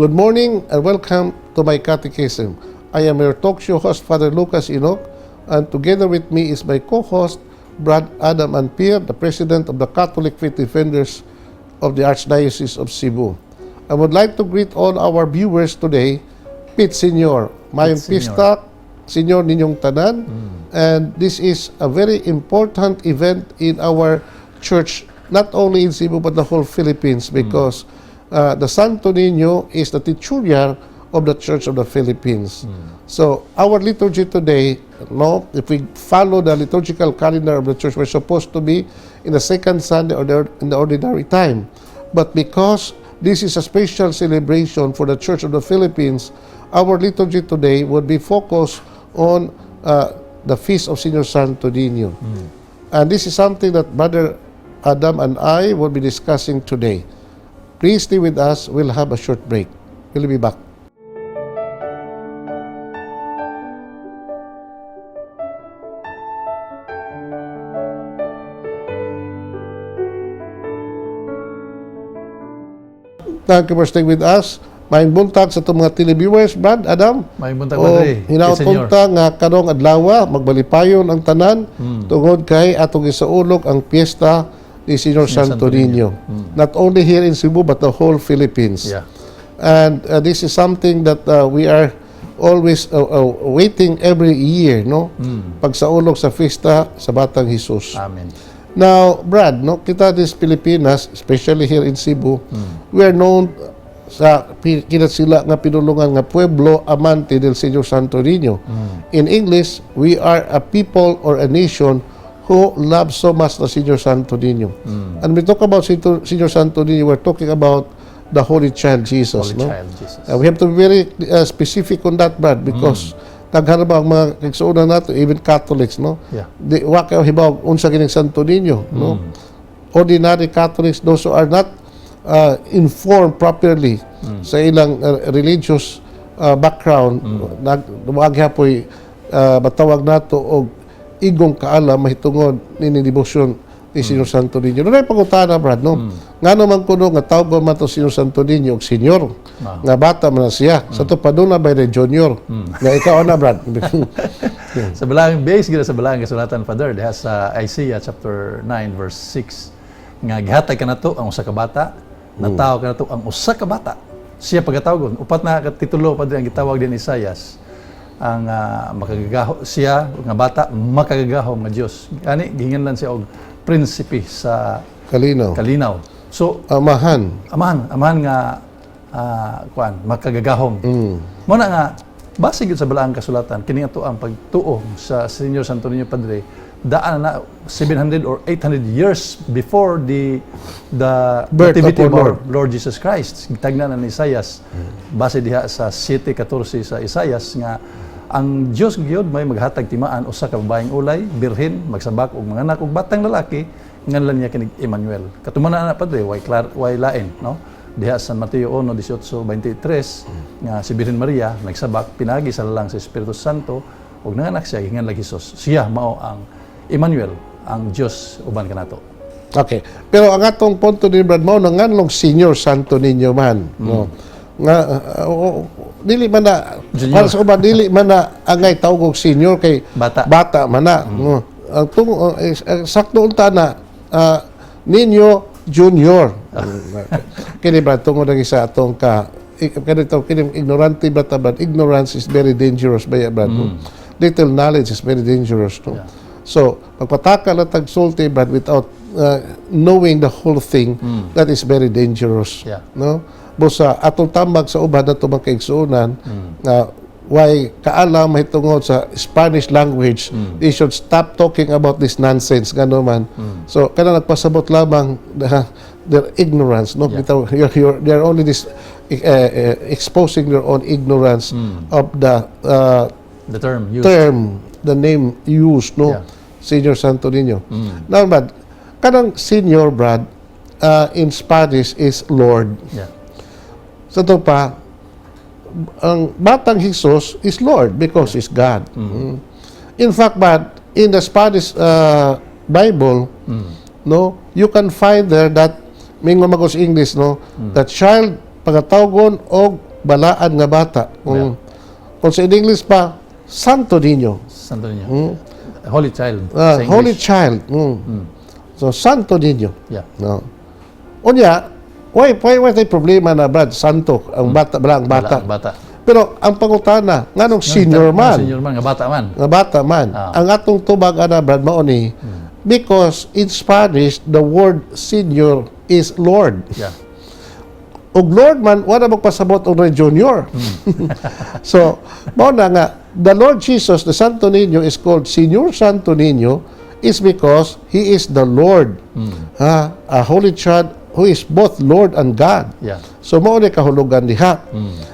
Good morning and welcome to my catechism. I am your talk show host, Father Lucas Enoch, and together with me is my co-host, Brad Adam Ampir, the president of the Catholic Faith Defenders of the Archdiocese of Cebu. I would like to greet all our viewers today, Pit Senior, mayong Pit Senior. pista, Senior ninyong tanan, and this is a very important event in our church, not only in Cebu but the whole Philippines, because the Santo Niño is the titular of the Church of the Philippines. So our liturgy today, no, if we follow the liturgical calendar of the church, we're supposed to be in the second Sunday or in the ordinary time. But because this is a special celebration for the Church of the Philippines, our liturgy today would be focused on the Feast of Señor Santo Niño. And this is something that Brother Adam and I will be discussing today. Please stay with us. We'll have a short break. We'll be back. Thank you for staying with us. Maayong buntag sa atong mga televiewers, Brad, Adam. Maayong buntag, O, Padre. hinaot Senyor. unta nga karong adlaw magbalipayon ang tanan tungod kay atong isaulog ang piyesta ni Señor Señor Santo Santo Niño. Not only here in Cebu but the whole Philippines. And this is something that we are always waiting every year, no? Pagsaulog sa fiesta sa Batang Jesus. Amen. Now, Brad, no, kita this Pilipinas, especially here in Cebu, we are known sa sila nga pinulungan nga pueblo amante del Señor Santo Niño. In English, we are a people or a nation who love so much the Señor Santo Niño. And we talk about Señor Santo Niño, we're talking about the Holy Child Jesus. Holy No? Child Jesus. We have to be very specific on that, Brad, because daghan ba ang mga kaigsuonan nato, even Catholics, no? Yeah. Di wa kayo hibaw unsa kining Santo Niño, no? Ordinary Catholics, those who are not informed properly sa ilang religious background, nag wa gyapoy matawag nato og igong kaalam mahitungod nining debosyon ni Señor Santo Niño. Dunay pangutana, Brad, no? Ngano man kuno nga tawag man to Señor Santo Niño og senior? Nga bata man na siya. Sa to paduna by the junior. Nga ikaw ana, Brad? Sa balang base gid sa balang kasulatan, Father, diha sa Isaiah chapter 9 verse 6 nga gihatag kanato ang usa ka bata, natawo kanato ang usa ka bata. Siya pagkatawgon, upat na ka titulo, Padre, ang gitawag din ni Isaias ang makagagaho siya nga bata, makagagahom nga Dios. Gani gihinganlan siya og prinsipe sa Kalinaw. Kalinaw. So Amahan. Amahan nga kuan makagagahom. Mo na nga base gyud sa balaang kasulatan kini ato ang pagtuo sa Señor Santo Niño, Padre, daan na 700 or 800 years before the birth of nativity our of our Lord Jesus Christ. Gitagna na ni Isaias base diha sa 7:14 sa Isaias nga ang Dios gyud may maghatag timaan usa ka babaeng ulay, birhen, magsabak og manganak og batang lalaki, nganlan niya kinig Emmanuel. Katuman na, Padre, way klar, way lain, no? Diha sa Mateo 1:18-23 nga si Birhen Maria nagsabak pinagi sa lalang sa Espiritu Santo ug nanganak siya, gihinganlag Jesus. Siya mao ang Emmanuel, ang Dios uban kanato. Okay. Pero ang atong punto ni Brad mao nanganlong Senior Santo Niño man, no? Nga dili man na Junior. Para sa uban dili man na angay tawag og senior kay Bata. Bata man na, no? Ang tung sakto unta na Niño Junior. Kini, Brad, tungod lagi sa atong ka kanito kini ignorante ba ta, Brad? Ignorance is very dangerous ba, Brad, no? Little knowledge is very dangerous, no? Yeah. So, pagpataka lang tagsulti, Brad, without knowing the whole thing, that is very dangerous. No? Busa, atong tambag sa uban na mga kaigsuonan, nga way kaalam mahitungod sa Spanish language, they should stop talking about this nonsense, gano man. So, kana nagpasabot lamang their ignorance, no? Yeah. Bitaw, they're only this, exposing their own ignorance of the the term used. Term, the name used, no? Yeah. Senior Santo Niño. Now, Brad, kanang senior, Brad, in Spanish is Lord. Sa to pa, ang batang Jesus is Lord because he's God. In fact, Brad, in the Spanish Bible, no, you can find there that mingon magos English, no, the child pagatawgon og Balaan nga bata. Kung sa in English pa, Santo Niño. Santo Niño. Holy Child Ah, sa Holy English. Child. So, Santo Niño. No. Unya, why tay problema na, Brad, Santo, ang bata, balaang bata? Balaang bata. Pero ang pangutana, nganong senior man? Senior man, nga bata man. Nga bata man. Ang atong tubag ana, Brad, mao ni because in Spanish the word "senior" is "lord." Ug Lord man, wala magpasabot og junior. So, mao na nga the Lord Jesus, the Santo Niño, is called Senior Santo Niño is because he is the Lord. Ha, a holy child who is both Lord and God. So mao ni kahulugan diha.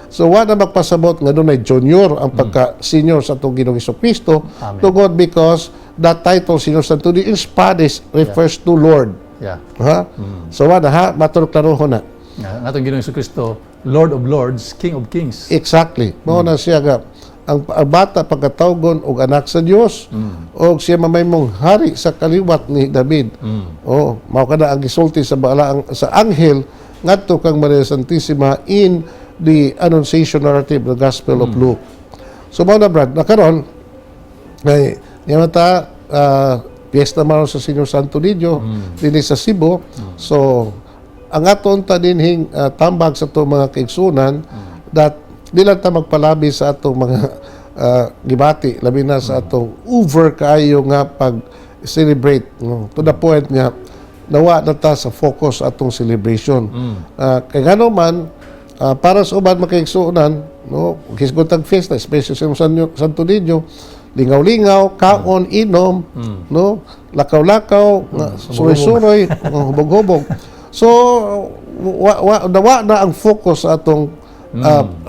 So wala magpasabot nga dunay junior ang pagka senior sa atong Ginoong Kristo Amen. Tungod because that title, Senior Santo Niño, in Spanish refers to Lord. Ha? So wala ha, matulog klarohon na. Nga, ang atong Ginoong Kristo, Lord of Lords, King of Kings. Exactly. Mao na siya nga ang bata pagkatawgon og anak sa Dios og siya mamahimong hari sa kaliwat ni David. Oh, mao kana ang gisulti sa balaang sa anghel ngadto kang Maria Santissima in the Annunciation narrative, the Gospel of Luke. So mao na, Brad, na karon kay niya ta piyesta man sa Señor Santo Niño dinhi sa Cebu. So ang aton ta dinhing tambag sa atong mga kaigsunan that di lang ta magpalabi sa atong mga gibati, labi na sa atong over kaayo nga pag celebrate, no, to the point nga nawa na ta sa focus sa atong celebration. Kay ngano man para sa uban, mga kaigsuonan, no, hisgot ang fiesta, especially sa Santo Niño, lingaw-lingaw, kaon, inom, no, lakaw-lakaw, nga, suroy-suroy, oh, hubog-hubog. So wa, nawa na ang focus sa atong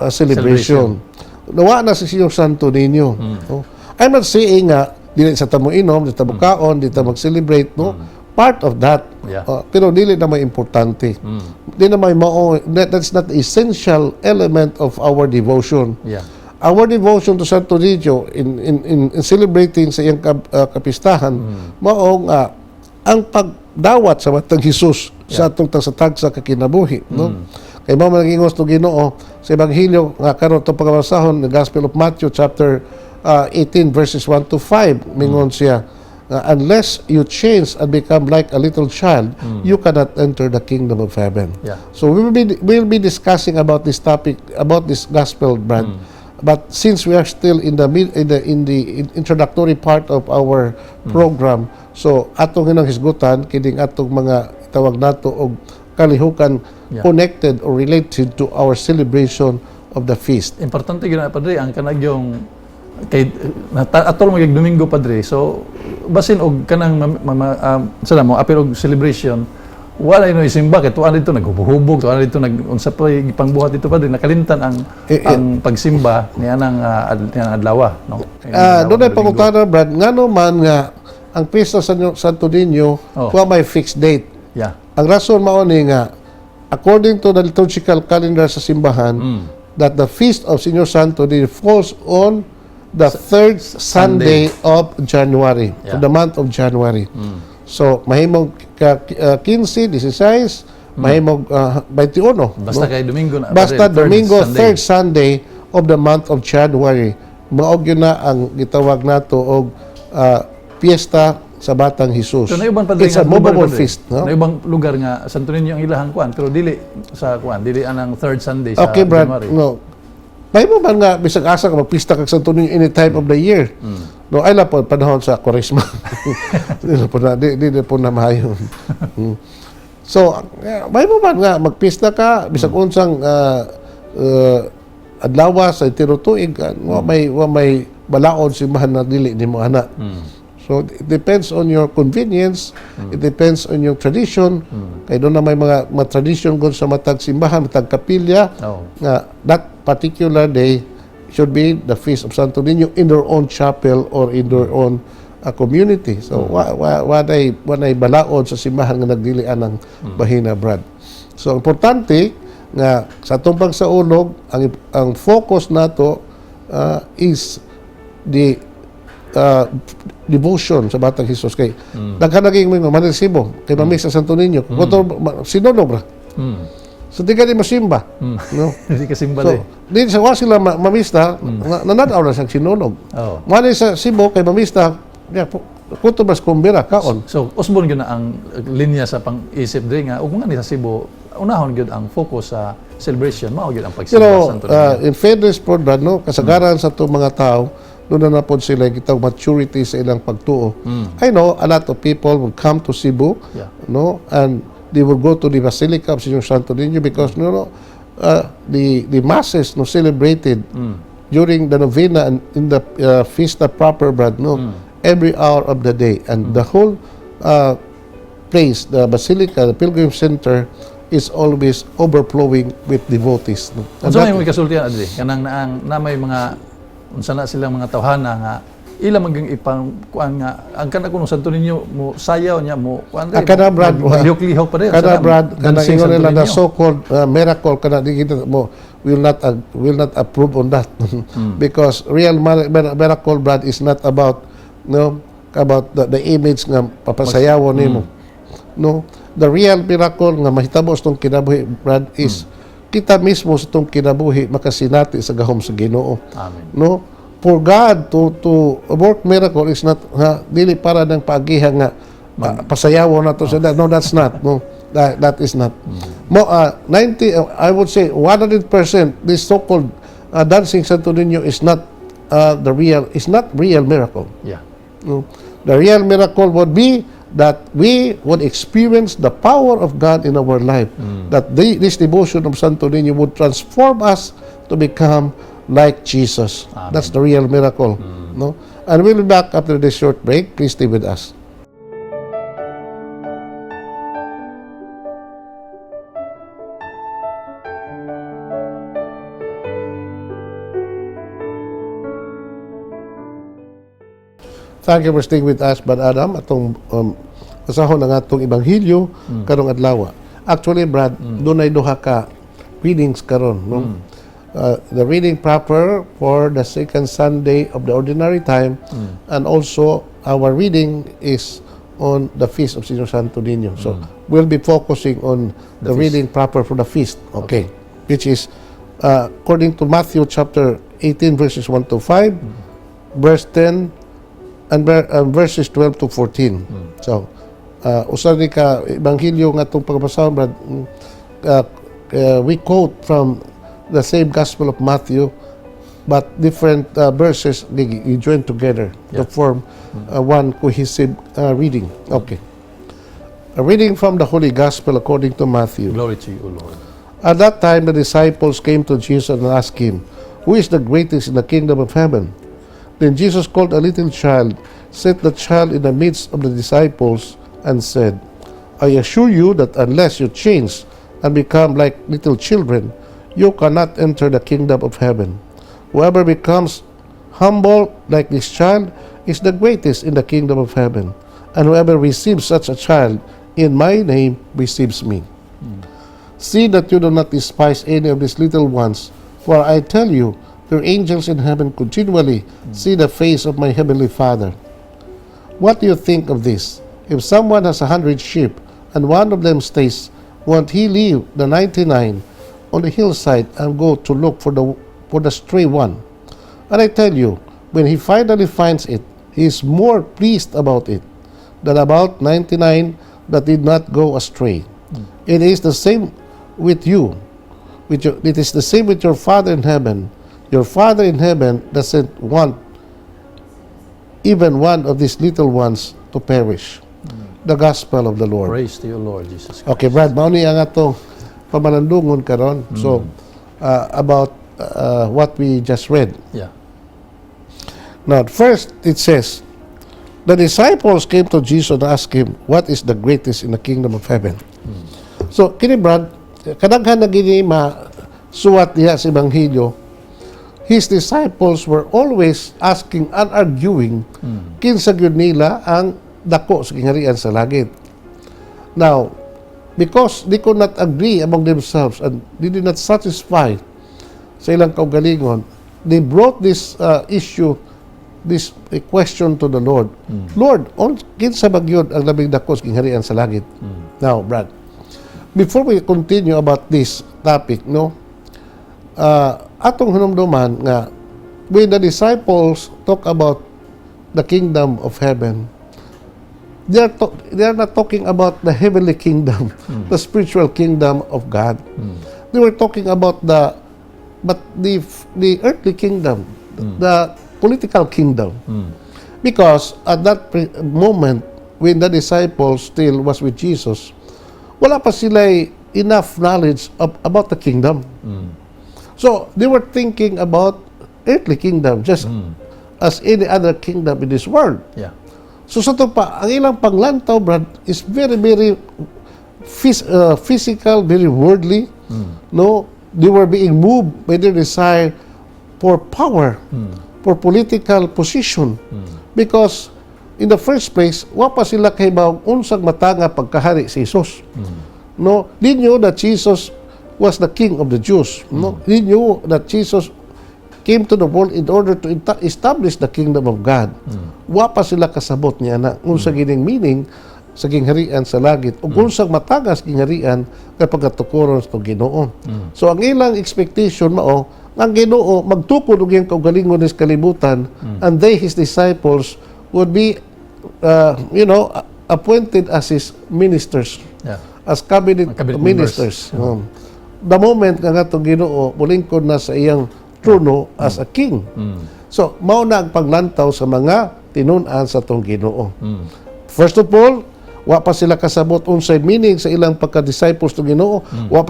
celebration. Nawa na si Señor Santo Niño. No? I'm not saying nga dili sa ta mo inom, di ta mo kaon, di ta mag-celebrate, no? Part of that. Pero dili na may importante. Di na may mao, that's not the essential element of our devotion. Our devotion to Santo Niño in celebrating sa iyang kapistahan, mao nga ang pagdawat sa Batang Jesus sa atong tagsa-tagsa ka kinabuhi, no? Kay mao man nagingos to Ginoo sa ebanghelyo nga karon to pagabasahon, the Gospel of Matthew chapter 18 verses 1 to 5. Mingon siya unless you change and become like a little child, you cannot enter the kingdom of heaven. So we will be discussing about this topic, about this gospel, Brad. But since we are still in the mid, in the introductory part of our program, so atong hinang hisgutan kining atong mga tawag nato og kalihukan connected or related to our celebration of the feast. Importante gyud na, Padre, ang kanagyong kay atol magig Domingo, Padre. So basin og kanang sila mo apil og celebration, wala no isimba kay tuan dito naghubo-hubog, tuan dito nag unsa pa gipangbuhat dito, Padre, nakalimtan ang ang pagsimba ni anang ni anang adlaw, no? Ah, Adlaw doon ay Domingo. Pangutana, Brad, ngano man nga ang pista sa Santo Niño wa may fixed date? Ang rason mao ni nga according to the liturgical calendar sa simbahan that the feast of Señor Santo Niño falls on the third Sunday of January, of the month of January. So mahimong ka, 15, 16, mahimong 21. Basta no? kay Domingo na, Basta Padre, third Domingo, Sunday. Third Sunday of the month of January. Mao gyud na ang gitawag nato og piyesta sa Batang Jesus. So na uban, Padre, It's a nga lugar, movable Padre. Feast, no? Na ubang lugar nga Santo Niño ang ilahang kuan pero dili sa kuan, dili anang third Sunday sa Okay, Brad. January. No. Mahimo man nga bisag asa ka magpista kag Santo Niño any time of the year. No, ay lang po panahon sa Kwaresma. Di na po na di po na maayo. So, mahimo man nga magpista ka bisag unsang adlaw sa tinutuig, wa may balaod simbahan na dili nimo ana. So it depends on your convenience, it depends on your tradition. Kay doon na may mga tradition gud sa matag simbahan, matag kapilya nga that particular day should be the feast of Santo Niño in their own chapel or in their own community. So wa nay balaod sa simbahan nga nagdili anang bahina, Brad. So importante nga sa atong pagsaulog, ang focus nato is the devotion sa Batang Jesus kay daghan naging mga manresibo kay mamisa sa Santo Niño. Kuto sinulog ra. So di gani masimba. No? Hindi ka simba. So, di sa wa sila mamista, nananaw na sa sinulog. Oo. Mali sa Cebu kay mamista, ya, kutob mas kumbira kaon. So, usbon gyud na ang linya sa pang-isip diri nga ug mga ni sa Cebu, unahon gyud ang focus sa celebration, mao gyud ang pagsimba Pero sa Santo Niño. In fairness po, Brad, no, kasagaran sa itong mga tao, doon na napod sila kitang maturity sa ilang pagtuo. I know a lot of people would come to Cebu, no, and they would go to the Basilica of Señor Santo Niño because the masses, no, celebrated during the novena and in the fiesta proper, Brad, no, every hour of the day, and the whole place, the Basilica, the Pilgrim Center, is always overflowing with devotees. No? And Unsa may mga kasultian adri kanang naang na may mga unsa na silang mga tawhana nga ila man gyud ipang kuan nga ang kana kuno Santo Niño mo sayaw niya mo kuan? Ah, kana, Brad, Lihok-lihok pa rin. Kana, Brad, kana ingon nila na so-called miracle kana di kita mo will not approve on that because real miracle, Brad, is not about, no, about the image nga papasayawon nimo, no. The real miracle nga mahitabo sa tong kinabuhi, Brad, is kita mismo sa tong kinabuhi makasinati sa gahom sa Ginoo. Amen. No, for God to work miracle is not, ha, dili para ng paagihan nga pasayawon na to sa. No, that's not, no, that is not mo 90, I would say 100%, this so-called dancing Santo Niño is not the real is not real miracle. No? The real miracle would be that we would experience the power of God in our life. That this devotion of Santo Niño would transform us to become like Jesus. Amen. That's the real miracle. No? And we'll be back after this short break. Please stay with us. Thank you for staying with us, Brad Adam. Atong basahon ang atong ebanghelyo karong adlaw. Actually, Brad, dunay duha ka readings karon, no? The reading proper for the second Sunday of the ordinary time and also our reading is on the feast of Señor Santo Niño. So, we'll be focusing on the feast. Reading proper for the feast, okay, which is according to Matthew chapter 18 verses 1 to 5, verse 10 and verses 12 to 14. So, usa ni ka ebanghelyo nga atong pagbasahon, Brad, we quote from the same Gospel of Matthew but different verses they join together to form one cohesive reading. Okay. A reading from the Holy Gospel according to Matthew. Glory to you, O Lord. At that time, the disciples came to Jesus and asked him, "Who is the greatest in the kingdom of heaven?" Then Jesus called a little child, set the child in the midst of the disciples, and said, "I assure you that unless you change and become like little children, you cannot enter the kingdom of heaven. Whoever becomes humble like this child is the greatest in the kingdom of heaven. And whoever receives such a child in my name receives me. See that you do not despise any of these little ones, for I tell you, their angels in heaven continually see the face of my heavenly Father. What do you think of this? If someone has 100 sheep and one of them stays, won't he leave the 99 on the hillside and go to look for the stray one? And I tell you, when he finally finds it, he is more pleased about it than about 99 that did not go astray. It is the same with you. It is the same with your Father in heaven. Your Father in heaven doesn't want even one of these little ones to perish." The Gospel of the Lord. Praise to you, Lord Jesus Christ. Okay, Brad, mao ni ang atong pamalandungon karon. So, about what we just read. Now, first, it says, the disciples came to Jesus and asked him, "What is the greatest in the kingdom of heaven?" So, kini Brad, kadaghan na gini masuwat diha sa Ebanghelyo, his disciples were always asking and arguing kinsa gyud nila ang dako sa gingharian sa langit. Now, because they could not agree among themselves and they did not satisfy sa ilang kaugalingon, they brought this issue, this question to the Lord. "Lord, on kinsa ba gyud ang labing dako sa gingharian sa langit?" Now, Brad, Before we continue about this topic, no, atong hinumduman nga when the disciples talk about the kingdom of heaven, they are not talking about the heavenly kingdom, the spiritual kingdom of God. They were talking about the but the earthly kingdom, the political kingdom. Because at that moment when the disciples still was with Jesus, wala pa sila enough knowledge about the kingdom. So they were thinking about earthly kingdom just as any other kingdom in this world. So sa ato pa, ang ilang panglantaw, Brad, is very, very physical, very worldly. No? They were being moved by their desire for power, for political position. Because in the first place, wa pa sila kahibaw unsang matanga pagkahari si Jesus. No, they knew that Jesus was the king of the Jews. No, they knew that Jesus came to the world in order to establish the kingdom of God. Wa pa sila kasabot niya na unsa gining meaning sa gingharian sa langit ug unsang matagas gingharian kay pagkatukoron sa Ginoo. So ang ilang expectation mao ang Ginoo magtukod og iyang kaugalingon sa kalibutan and they, his disciples, would be appointed as his ministers, as cabinet, Mga cabinet ministers. The moment nga ngatong Ginoo mulingkod na sa iyang trono as a king. So, mao na ang paglantaw sa mga tinun-an sa atong Ginoo. First of all, wa pa sila kasabot unsay meaning sa ilang pagka-disciples ng Ginoo. Wa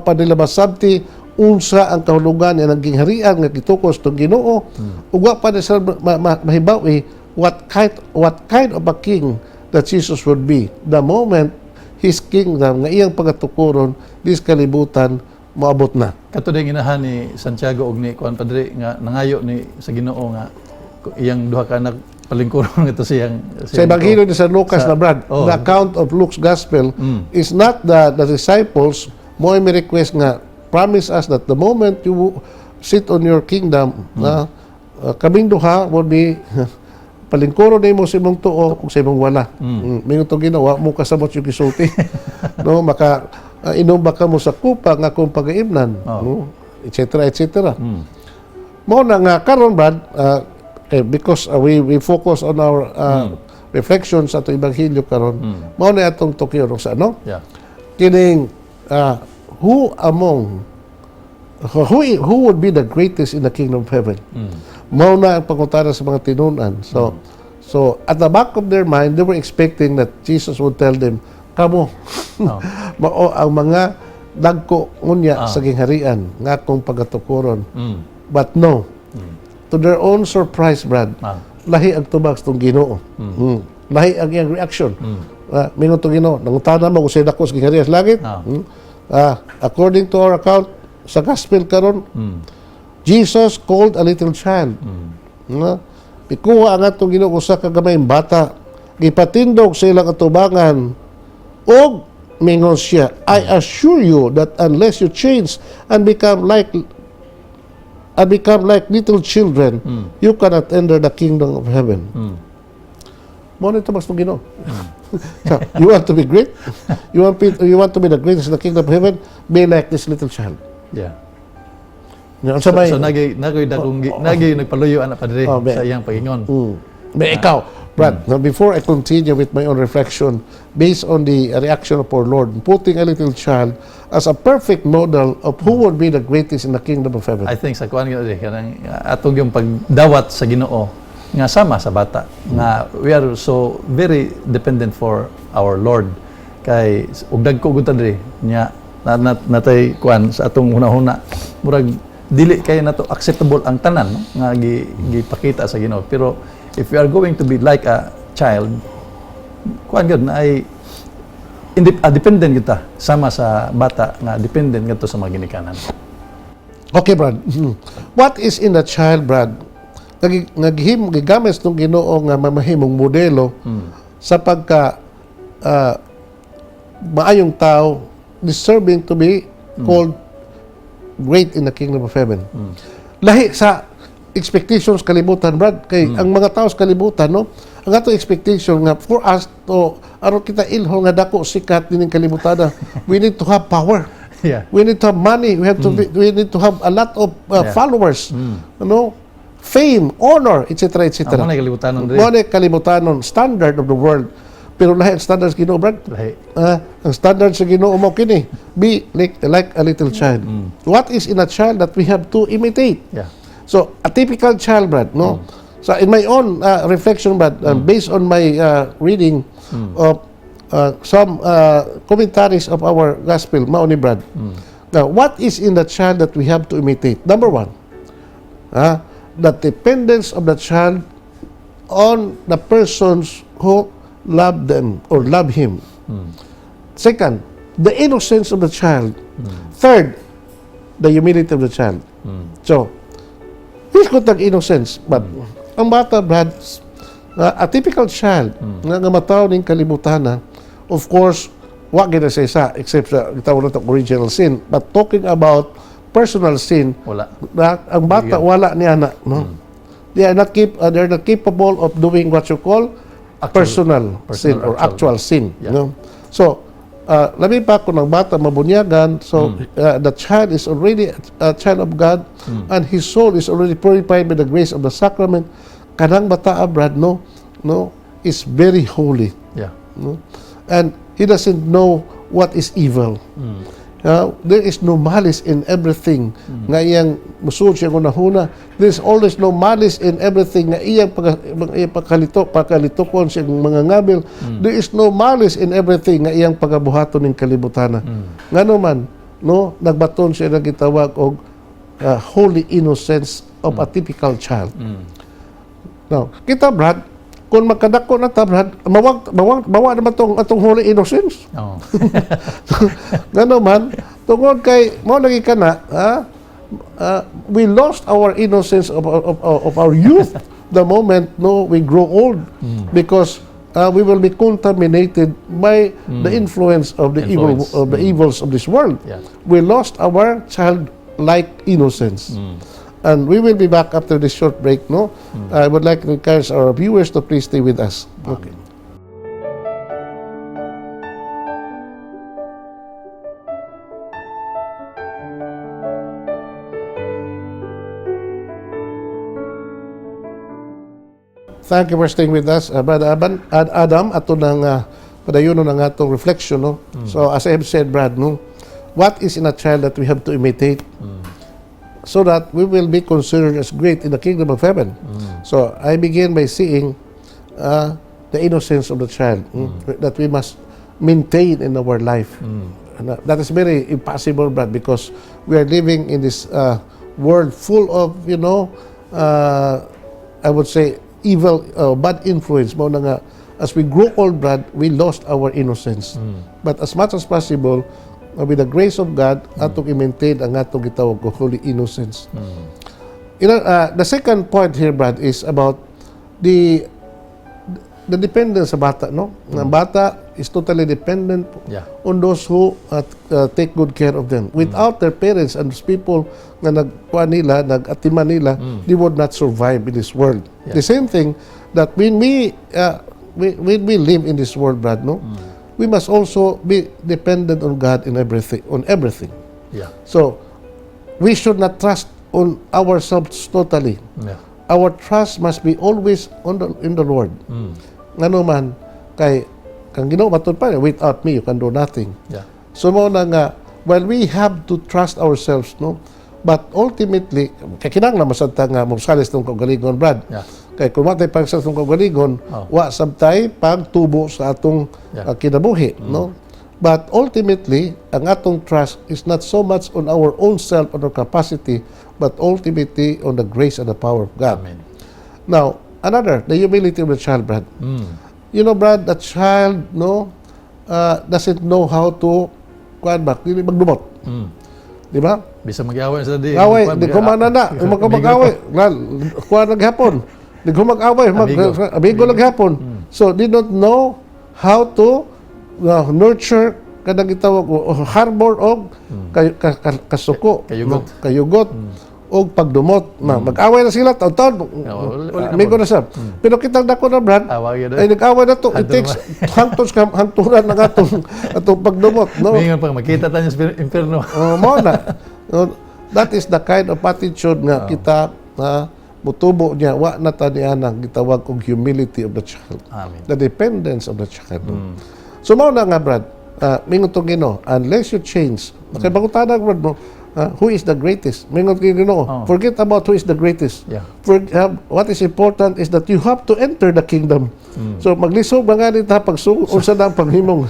pa nila masabti unsa ang kahulugan ng gingharian nga gitukos ng Ginoo. Ug wa pa nila sila mahibaw what kind of a king that Jesus would be the moment his kingdom nga iyang pagatukuron dis kalibutan moabot na. Kato din inahan ni Santiago og ni kuan, Padre, nga nangayo ni sa Ginoo nga iyang duha ka anak palingkuron ito siyang Sa Ebanghelyo ni San Lucas na, Brad, the account of Luke's Gospel is not the disciples mo may request nga promise us that the moment you sit on your kingdom na kaming duha will be palingkuron nimo sa imong tuo kung sa imong wala. Mingon to ginawa mo kasabot yung gisulti. No, maka inom ba ka mo sa kupa nga akong pagaimnan, no? Et cetera, et cetera. Mao na nga karon, Brad, because we focus on our reflections sa atong ebanghelyo karon. Mao na atong tukyo sa ano? Kining who among who would be the greatest in the kingdom of heaven? Mao na ang pangutana sa mga tinunan. So at the back of their mind, they were expecting that Jesus would tell them, "Kamo mao ang mga dagko unya sa gingharian nga akong pagatukuron." But no. To their own surprise, Brad, lahi ang tubag sa Ginoo. Lahi ang iyang reaction. Mingon tong Ginoo, "Nangutana mo kung unsay dako sa gingharian sa langit?" According to our account sa gospel karon, Jesus called a little child. Nga, pikuha ang atong Ginoo usa ka gamayng bata, gipatindog sa ilang atubangan ug mingon siya, "I assure you that unless you change and become like little children, you cannot enter the kingdom of heaven." Mao na tubag sa Ginoo. So, you want to be great? You want to be the greatest in the kingdom of heaven? Be like this little child. Nga, So, may, so nagay dakong nagay nagpaluyo ana, Padre, Oh, sa iyang pagingon. May ikaw, Brad, now before I continue with my own reflection based on the reaction of our Lord, putting a little child as a perfect model of who would be the greatest in the kingdom of heaven. I think sa kuan gyud kanang atong yung pagdawat sa Ginoo nga sama sa bata nga we are so very dependent for our Lord kay ug dagko gud ta diri nya na natay kuan sa atong hunahuna, murag dili kay nato acceptable ang tanan, no, nga gipakita sa Ginoo. Pero if we are going to be like a child, kuan gyud na ay dependent kita sama sa bata nga dependent ngadto sa mga ginikanan. Okay, Brad. What is in the child, Brad? Naghim gigamit ng Ginoo nga mamahimong modelo sa pagka maayong tao deserving to be called great in the kingdom of heaven. Lahi sa expectations kalibutan, Brad. Kay ang mga tao sa kalibutan, no? Ang atong expectation nga for us to Aron kita ilho nga dako sikat dining kalibutana, we need to have power. We need to have money. We need to have a lot of followers. Fame, honor, etc. etc. Amo na kalibutanon diri. Mao na kalibutanon, standard of the world. Pero lahi ang standards Ginoo, Brad. Lahi. Ah, ang standard sa Ginoo mo kini, be like a little child. What is in a child that we have to imitate? So, a typical child, Brad, no? So, in my own reflection, Brad, based on my reading of some commentaries of our gospel, mao ni, Brad. Now, what is in the child that we have to imitate? Number one, the dependence of the child on the persons who love them or love him. Second, the innocence of the child. Third, the humility of the child. So, hisgot ang innocence. But ang bata, Brad, a typical child nga matawo ning kalibutana, of course, wa gina sa isa except sa gitawag nato original sin. But talking about personal sin, Wala. Na, ang bata wala niya na, no? They are not capable of doing what you call personal sin personal or actual sin, no? So, labi pa kung ang bata mabunyagan, so the child is already a child of God and his soul is already purified by the grace of the sacrament. Kanang bata, Brad, no, is very holy, no? And he doesn't know what is evil. There is no malice in everything nga iyang musulod siya hunahuna. There is always no malice in everything nga iyang pagkalito, pagkalitukon siyang mga ngabil. There is no malice in everything nga iyang pagabuhaton ning kalibutana. Ngano man, no, nagbaton siya ng gitawag og holy innocence of a typical child. Now, kita, Brad, kung magkadako na ta, Brad, mawag, mawag, mawa naman tong atong holy innocence. Ngano man, tungod kay mao lagi kana, we lost our innocence of our youth the moment, no, we grow old because we will be contaminated by the influence of the evil Influence. Of the evils of this world. We lost our childlike innocence. And we will be back after this short break, no? I would like to encourage our viewers to please stay with us. Okay. Thank you for staying with us. Brother Aban, Adam, ato nang padayonon ang atong reflection, no? So, as I have said, Brad, no, what is in a child that we have to imitate so that we will be considered as great in the kingdom of heaven? So, I begin by seeing the innocence of the child that we must maintain in our life. And that is very impossible, Brad, because we are living in this world full of I would say, evil, bad influence. Mao na nga, as we grow old, Brad, we lost our innocence. But as much as possible, with the grace of God, atong i-maintain ang atong gitawag og holy innocence. The second point here, Brad, is about the dependence sa bata, no? Ang bata is totally dependent on those who take good care of them. Without their parents and those people nga nagkuha nila, nag-atiman nila, they would not survive in this world. The same thing that when we live in this world, Brad, no, we must also be dependent on God in everything, on everything. So we should not trust on ourselves totally. Our trust must be always on the in the Lord. Ngano man kay kang Ginoo matud pa, "Without me you can do nothing." So mao na nga while we have to trust ourselves, no, but ultimately kay kinahanglan man sad ta nga mosalis tong kaugalingon, Brad. Kay kung wa tay pagsalis tong kaugalingon, wa sabtay pagtubo sa atong kinabuhi, no? But ultimately, ang atong trust is not so much on our own self, on our capacity, but ultimately on the grace and the power of God. Amen. Now, another, the humility of the child, Brad. Brad, the child, no, doesn't know how to, kuan ba, dili magdumot. Di ba? Bisa mag-away sa di. Away, di ko man na, mag-away. Kuan naghapon. Di ko mag-away, mag Amigo. Amigo naghapon. So, they don't know how to nurture kanang gitawag o harbor og kasuko, Kayugot. no? Kayugot. Og pagdumot na mag-away na sila taon-taon. Wala na. Amigo na sab. Pero kitang dako na, Brad, Away yun. ay nag-away na to. It takes hangtod sa hangturan ng atong pagdumot, no? Mingon pang makita tayo sa impierno. Oh, mao na. No, that is the kind of attitude nga kita na mutubo niya wa na ta niya nang gitawag og humility of the child. Amen. The dependence of the child. So mao na nga, Brad, mingon tong Ginoo, unless you change. Kay pangutana, Brad, mo, who is the greatest? Mingon tong Ginoo, forget about who is the greatest. For what is important is that you have to enter the kingdom. So maglisod ba nga ta pagsugot unsa na ang paghimong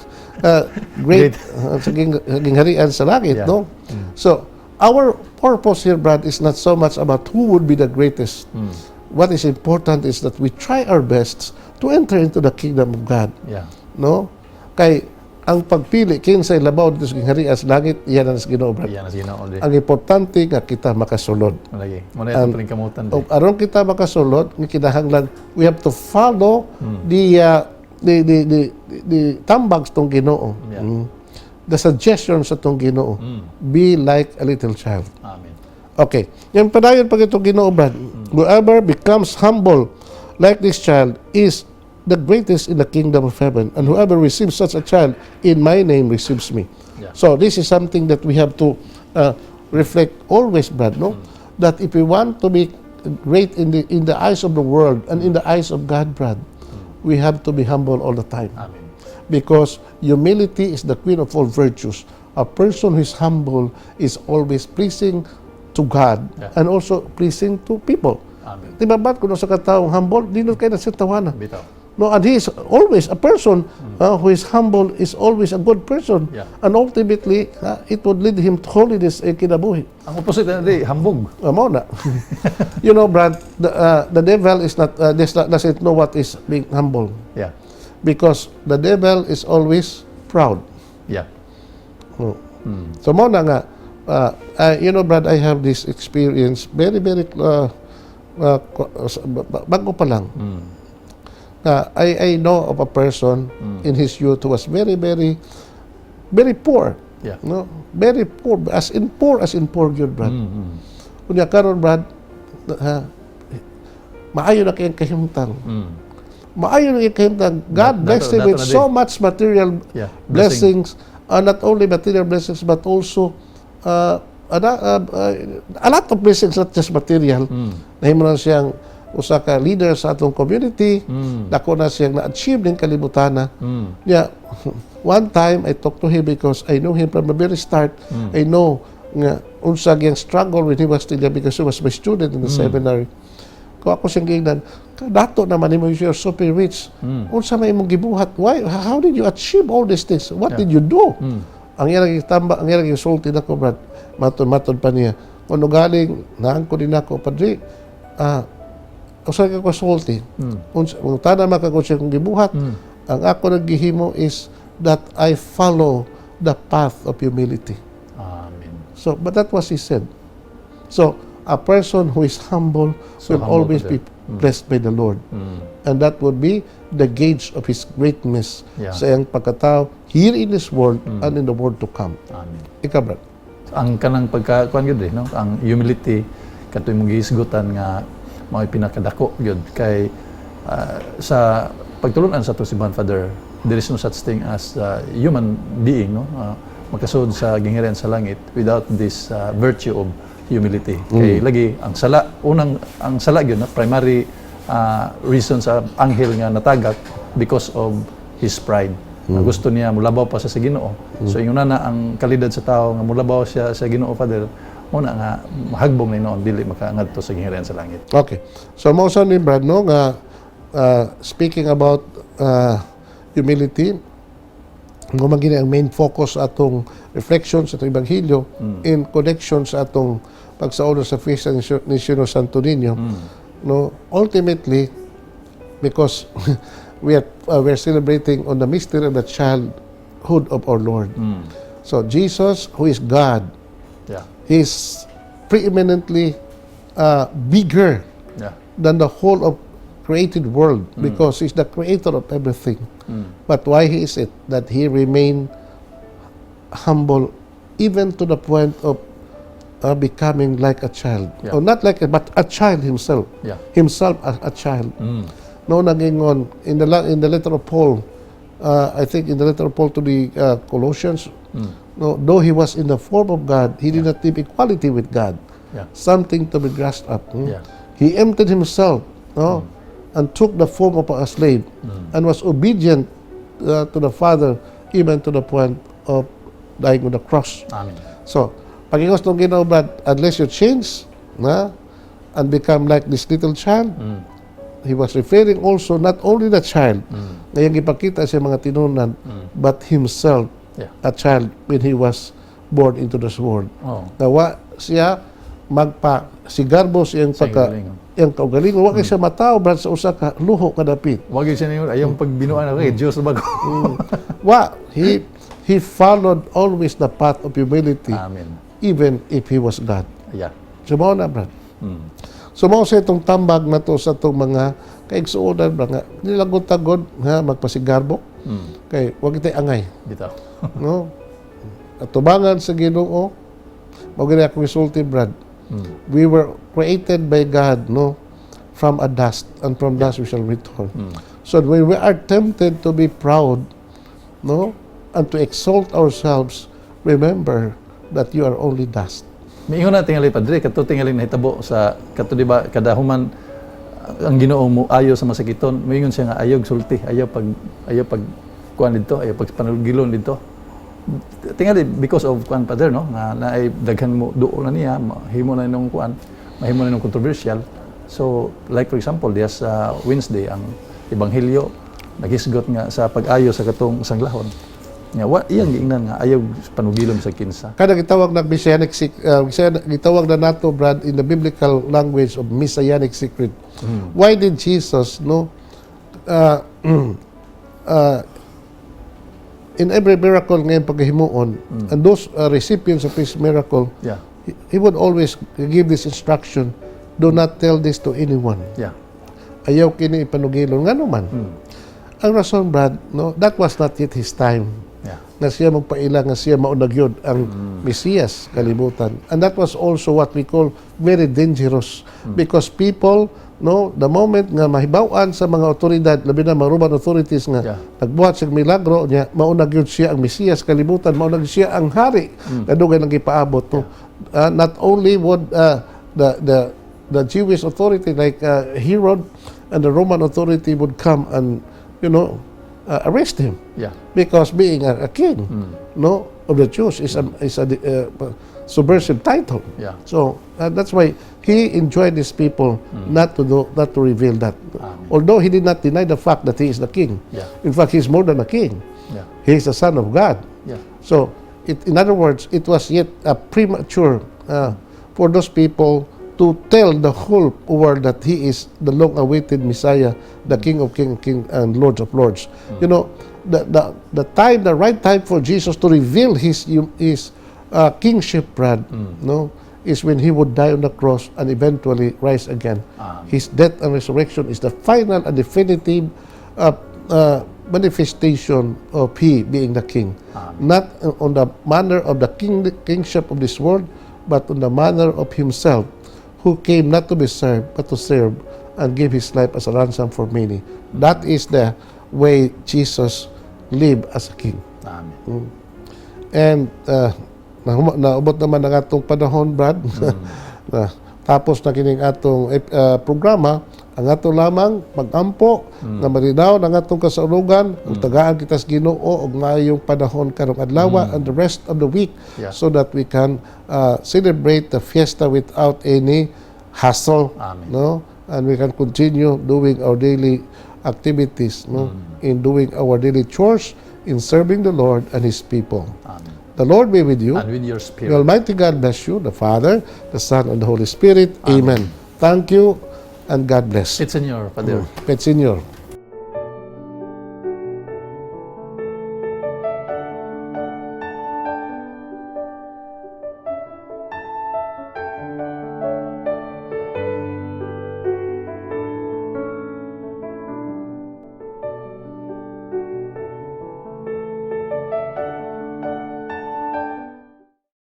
great sa gingharian sa langit, no? So our purpose here, Brad, is not so much about who would be the greatest. What is important is that we try our best to enter into the kingdom of God, no? Kay ang pagpili kinsay labaw dito sa gingharian sa langit, iyan ang sa Ginoo, Brad. Iyan na sa Ginoo di. Ang importante nga kita makasulod. Lagi. Mao na itong paningkamutan di. Og aron kita makasulod, nga kinahanglan we have to follow the tambag sa tong Ginoo. The suggestion sa tong Ginoo. Be like a little child. Amen. Okay. Yung padayon pag itong Ginoo, Brad, whoever becomes humble like this child is the greatest in the kingdom of heaven. And whoever receives such a child in my name receives me. So this is something that we have to reflect always, Brad, no? That if we want to be great in the eyes of the world and in the eyes of God, Brad, we have to be humble all the time Amen. Because humility is the queen of all virtues. A person who is humble is always pleasing to God and also pleasing to people. Amen. Di ba ba, kung sa kataong humble, di na kayo na siya tawana. Bitaw. No, and he is always a person who is humble is always a good person. And ultimately, it would lead him to holiness e kinabuhi. Ang opposite na di, hambog. Mao na. Brad, the devil is not, does not, doesn't know what is being humble. Because the devil is always proud. Oh. So mao na nga, Brad, I have this experience very, very, bago pa lang. Na I know of a person in his youth who was very, very, very poor. No? Very poor. As in poor gyud, Brad. Unya karon, Brad, ha, maayo na kayong kahimtang. Maayo na kayong kahimtang. God blessed him dato with na so much material Blessing. Blessings, not only material blessings but also a lot of blessings, not just material. Nahimo na siyang usa ka leader sa atong community. Dako na siyang na-achieve ning kalibutana. Yeah. One time I talked to him because I know him from the very start. I know nga unsa giyang struggle when he was still young because he was my student in the seminary. Kung ako siyang giingnan, dato naman nimo, you're super rich. Unsa may imong gibuhat? Why? How did you achieve all these things? What did you do? Ang iyang gitamba, ang iyang gisulti nako, Brad, matod-matod pa niya. Kuno galing, naangko din ako, "Padre, usa ka sulti. Unsa mangutana man ka kung siya kung gibuhat. Ang ako naghihimo is that I follow the path of humility." Amen. So, but that was he said. So, a person who is humble So will humble always pa be blessed by the Lord. And that would be the gauge of his greatness sa iyang pagkatao here in this world and in the world to come. Amen. Ikaw, Brad. Ang kanang pagka kuan gyud eh, no? Ang humility kato imong gihisgutan nga mao pinakadako gyud kay sa pagtulunan sa ato simbahan, Father, there is no such thing as human being, no, makasud sa gingharian sa langit without this virtue of humility. Kay lagi ang sala, unang ang sala gyud, no, primary reason sa anghel nga natagak because of his pride. Nga gusto niya mulabaw pa sa Ginoo. So ingon na ang kalidad sa tao nga mulabaw siya sa Ginoo, Father, mao na nga mahagbong ni noon dili makaangadto sa gingharian sa langit. Okay. So, mao sa ni Brad, no, nga speaking about humility, nga man gini ang main focus sa atong reflection sa atong ebanghelyo in connection sa atong pagsauna sa fiesta ni Señor Santo Niño, no, ultimately because we are celebrating on the mystery of the childhood of our Lord. So Jesus, who is God, is preeminently bigger than the whole of created world because he's the creator of everything. But why is it that he remained humble even to the point of becoming like a child. Yeah. Or not like a, but a child himself. Himself as a child. No, nagingon in the letter of Paul, I think in the letter of Paul to the Colossians, no, though he was in the form of God, he did not leave equality with God something to be grasped up. He emptied himself, no, and took the form of a slave and was obedient to the Father even to the point of dying on the cross. Amen. So, pag-ingon sa Ginoo, Brad, unless you change, na, and become like this little child, he was referring also not only the child, nga iyang ipakita sa mga tinunan, but himself, a child when he was born into this world. Nga wa siya magpa sigarbo sa iyang Sa pagka iyang iyang kaugalingon. Wa kay siya matawo, Brad, sa usa ka luho kadapit. Wag yun siya ningon, ayaw pagbinuan ako, eh, Diyos na bago. Wa he followed always the path of humility Amen. Even if he was God. So mao na, Brad. So mao sa itong tambag na to sa itong mga kaigsuonan ba nga nilagot-tagod ha magpasigarbo kay wag kitay angay, Bitaw. No, atubangan sa Ginoo. Mao gani akong isulti, Brad. We were created by God, no, from a dust, and from dust we shall return. So when we are tempted to be proud, no, and to exalt ourselves, remember that you are only dust. Miingon na tingali, Padre, kato tingali nahitabo sa kato, di ba, kada human ang Ginoo mo ayo sa masakiton, moingon siya nga ayaw sulti, ayaw pag kuan didto, ayaw pag panulgilon didto. Tingali because of kuan, Padre, no, nga naay daghan mo duol na niya, mahimo na nung kuan, mahimo na nung controversial. So like for example, diya sa Wednesday ang ebanghelyo naghisgot nga sa pag-ayo sa katong sanglahon. Nga wa iyang giingnan nga ayaw panugilon sa kinsa. Kada gitawag na messianic, gitawag na nato, Brad, in the biblical language of messianic secret. Why did Jesus, no, in every miracle ngayon paghimuon, and those recipients of his miracle, he would always give this instruction, "Do not tell this to anyone." Ayaw kini ipanugilon. Ngano man? Ang rason, Brad, no, that was not yet his time nga siya magpaila nga siya mao na gyud ang Mesiyas kalibutan. And that was also what we call very dangerous because people, no, the moment nga mahibaw-an sa mga otoridad, labi na mga Roman authorities, nga nagbuhat siya milagro niya, mao na gyud siya ang Mesiyas kalibutan, mao na gyud siya ang hari nga dugay nang gipaabot, no. Not only would the Jewish authority like Herod and the Roman authority would come and arrest him because being a king, no, of the Jews is a subversive title. So that's why he enjoined his people not to reveal that. Amen. Although he did not deny the fact that he is the king. In fact, he's more than a king. He is the son of God. So, in other words, it was yet premature for those people to tell the whole world that he is the long-awaited Messiah, the King of Kings, King and Lords of Lords. The time, the right time for Jesus to reveal his kingship, Brad, no, is when he would die on the cross and eventually rise again. Amen. His death and resurrection is the final and definitive manifestation of he being the king. Amen. Not on the manner of the kingship of this world, but on the manner of himself, who came not to be served, but to serve and give his life as a ransom for many. That is the way Jesus lived as a king. Amen. And naubot naman ang atong panahon, Brad. Na, tapos na kining atong programa, ang ato lamang pagampo nga malinaw ang atong kasaulogan, ug tagaan kita sa Ginoo og maayong panahon karong adlaw and the rest of the week so that we can celebrate the fiesta without any hassle, Amen. No, and we can continue doing our daily activities, no, in doing our daily chores, in serving the Lord and his people. Amen. The Lord be with you. And with your May spirit. Almighty God bless you, the Father, the Son, and the Holy Spirit. Amen. Thank you, and God bless. Pit Señor, Father. Pet Senior.